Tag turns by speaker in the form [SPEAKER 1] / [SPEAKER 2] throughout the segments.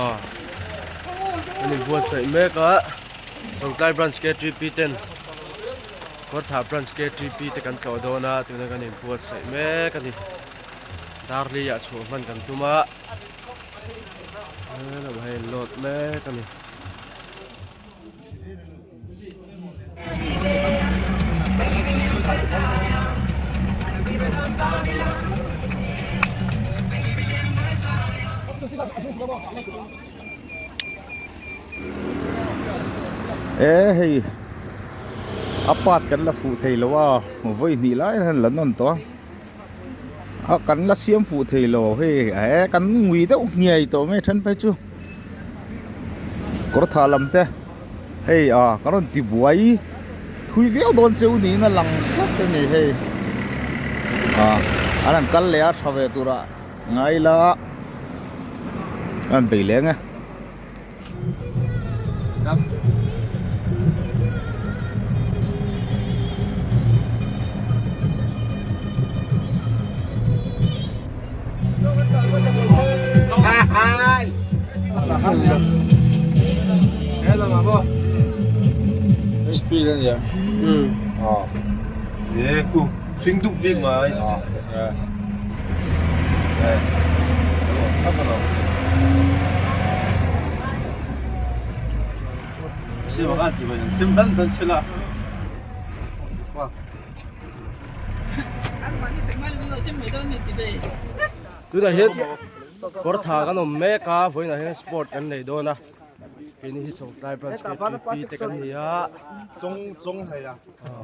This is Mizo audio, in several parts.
[SPEAKER 1] Aw an inbuatsaih mek a Chawngtlai branch ktp ten Kawrthah branch ktp te kan tlawh dawn a tuna kan inbuatsaih mek a ni Darli ah chhuah hman kan tum a helamah hian in load mek a ni.
[SPEAKER 2] E hei a part kan la fuh thei lo a vawi hnih lai hian la nawn tawh a a kan la siam fuh thei lo hei eh kan ngui deuh hniai tawh mai then phei chu kawr thah lam te hei ah ka rawn ti buai thui viau dawn cheu niin a lang tlat a ni hei ah an han kal leh a tha ve turah ngai ila an bei leng e.
[SPEAKER 1] Tunah hian kawr tha kan awm mek a vawiinah hian sport kan nei dawn a keini hi Chawngtlai branch ktp te kan ni a.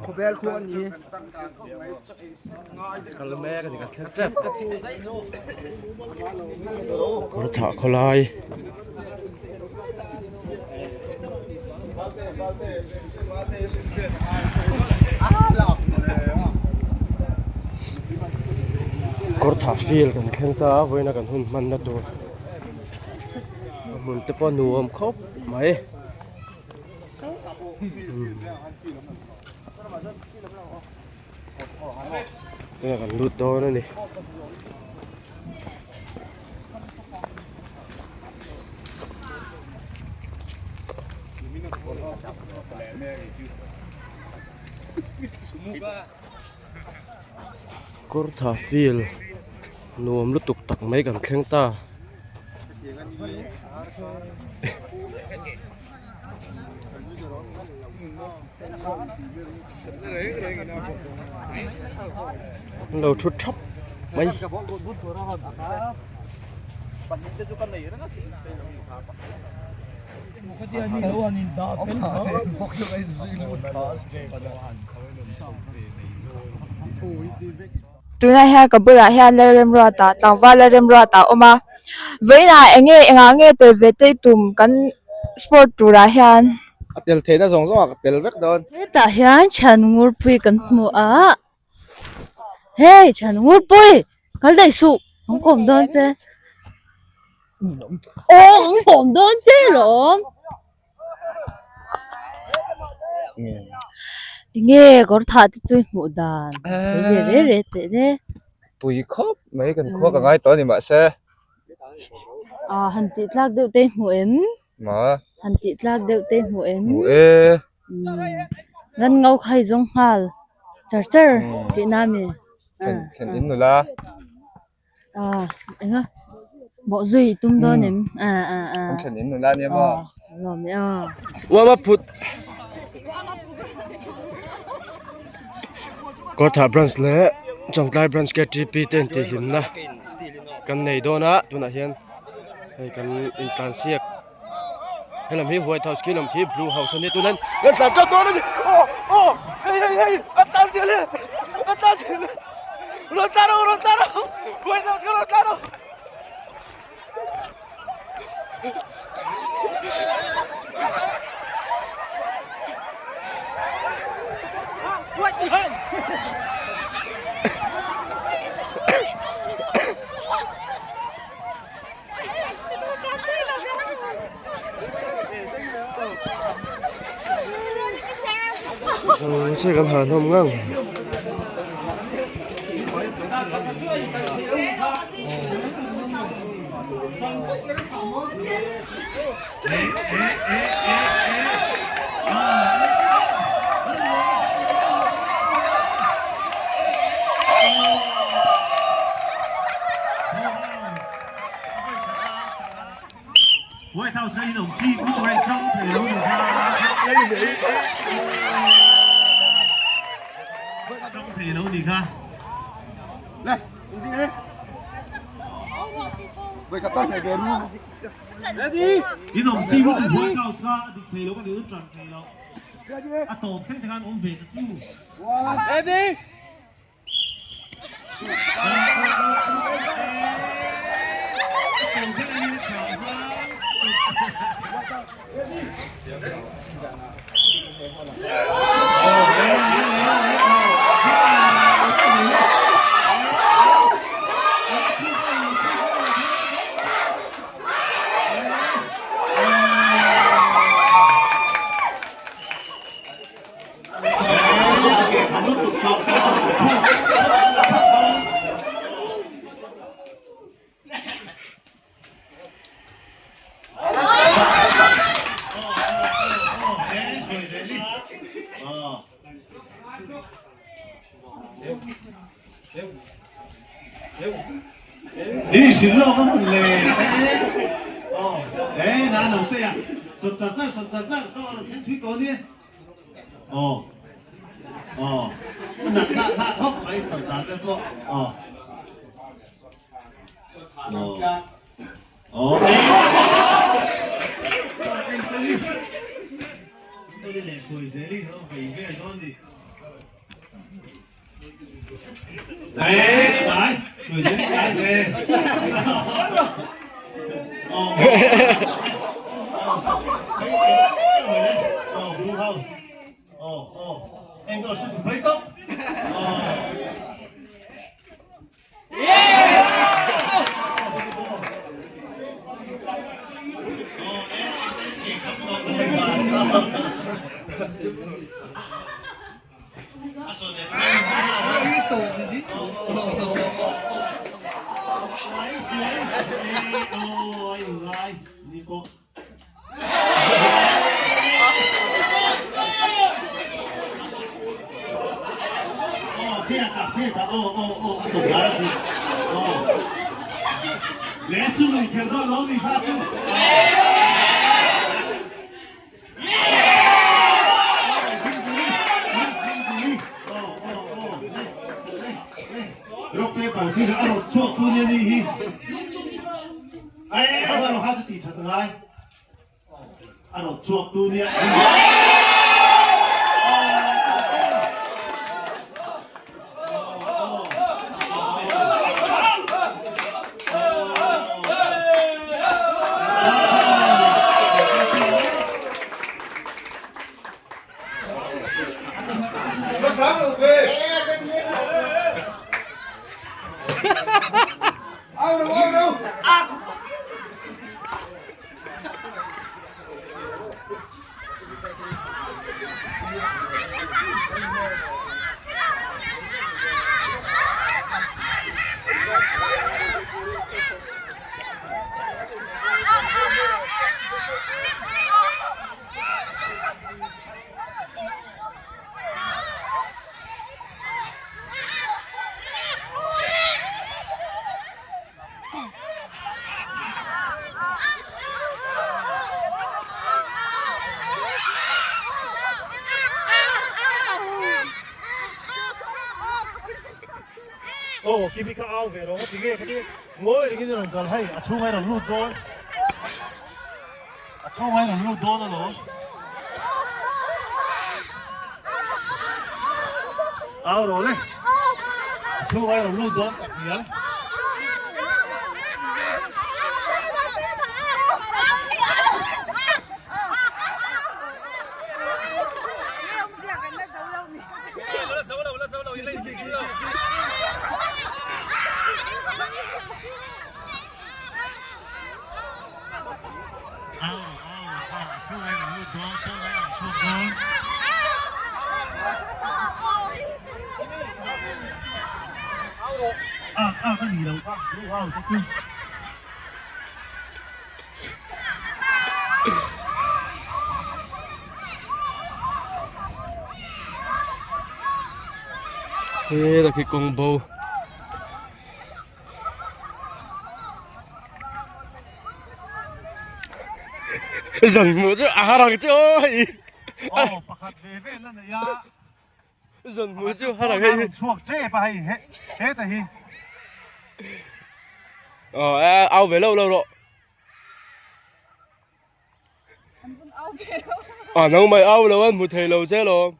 [SPEAKER 3] Khawbel khu a ni.
[SPEAKER 1] Kal mek a ni kan thleng tep. Kawr thah khawlai. Kawr thah field kan thleng ta a vawiina kan hun hmanna tur a hmun te pawh a nuam khawp mai. Tunah kan lut dawn a ni. Kawrtha field nuam lutuk tak mai kan thleng ta. An lo thu thap mai.
[SPEAKER 4] Tunah hian ka bulah hian Lalremruata tlangval Lalremruata a awm a vawiinah eng nge engah nge tel ve te tum kan sport turah hian.
[SPEAKER 5] A tel theihna zawng zawng ah ka tel vek dawn.
[SPEAKER 6] Hetah hian thian ngurpui kan hmu a hei thian ngurpui kal daih suh an kawm dawn che aw an kawm dawn che lawm. Enge kawr thah te chu i hmuh dan sawi ve reh reh teh le.
[SPEAKER 5] Pui khawp mai kan khua ka ngai tawh a ni mahse.
[SPEAKER 6] Ah han tih tlak deuh te i hmu em?
[SPEAKER 5] Ma.
[SPEAKER 6] Han tih tlak deuh te i hmu em?
[SPEAKER 5] Hmu e.
[SPEAKER 6] Ran ngau kha i zawng nghal char char tih na mi?
[SPEAKER 5] Thlen thlen in nula.
[SPEAKER 6] Ah eng a bawh zui i tum dawn em ah ah ah
[SPEAKER 5] An thlen in nula nia maw
[SPEAKER 6] ah lawm e aw.
[SPEAKER 1] Uama phut Kawrthah branch leh Chawngtlai branch ktp te intihhlimna kan nei dawn a tunah hian hei kan intlansiak helam hi white house khi lam khi blue house a nia tunah hian kan tlan tan dawn a ni aw aw hei hei hei an tlan zel e an tlan zel e rawn tlan rawh rawn tlan rawh white house kha rawn tlan rawh. White house Che kan han hlawm ngang. He khi kawng bo. Zan hmuh chu a har ang chu aw hei.
[SPEAKER 3] Aw pakhat ve vel a nei a.
[SPEAKER 1] Zan hmuh chu har ang hei.
[SPEAKER 3] Chhuak tep a hei heta hi.
[SPEAKER 1] Aw au ve lo lo rawh. A nangmah au lo an hmu thei lo che lawm.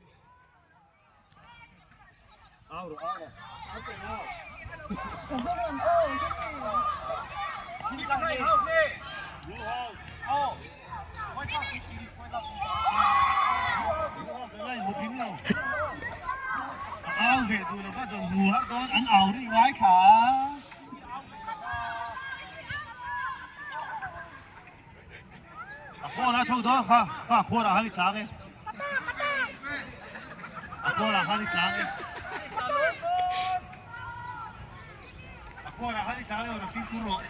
[SPEAKER 3] Au ve duh lo kha zawn hmu har dawn an au ri ngai thla. A khawn a chho dawn kha kha a khawn ah khan i tlang e a khawn ah khan i tlang e a khawn ah khan i tlang e rawn fimkhur rawh.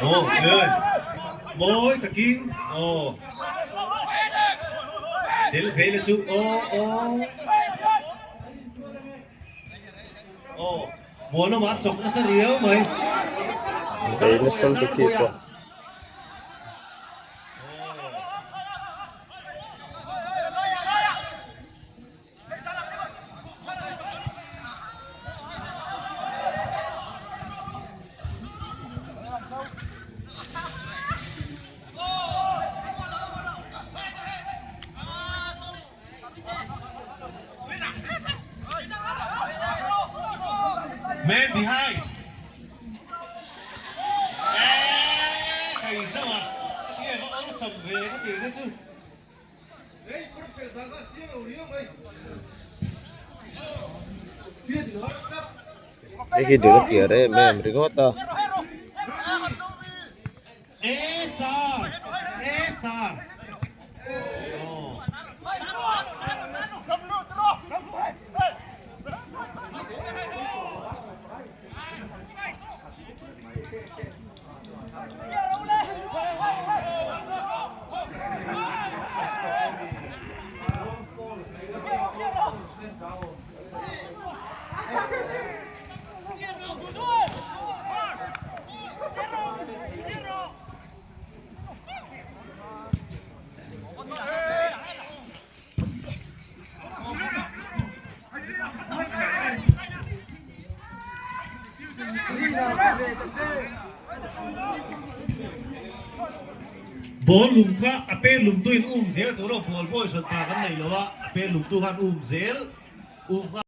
[SPEAKER 3] Aw ơi mawi takin aw tel ve na chu aw aw. Aw, muanawm a chawk nasa riau mai.
[SPEAKER 5] Zei nasa lutuk khi pawh.
[SPEAKER 3] Man behind. Eee thei zauh a, ka ti e va awlsam ve ka tih na chu.
[SPEAKER 5] Hei hi dul a kiar em em ringawt a.
[SPEAKER 3] Ball lung kha a pen lung tuin um zel tur a ball pawh i hran pa kan nei lo a, a pen lung tu khan um zel um nghal.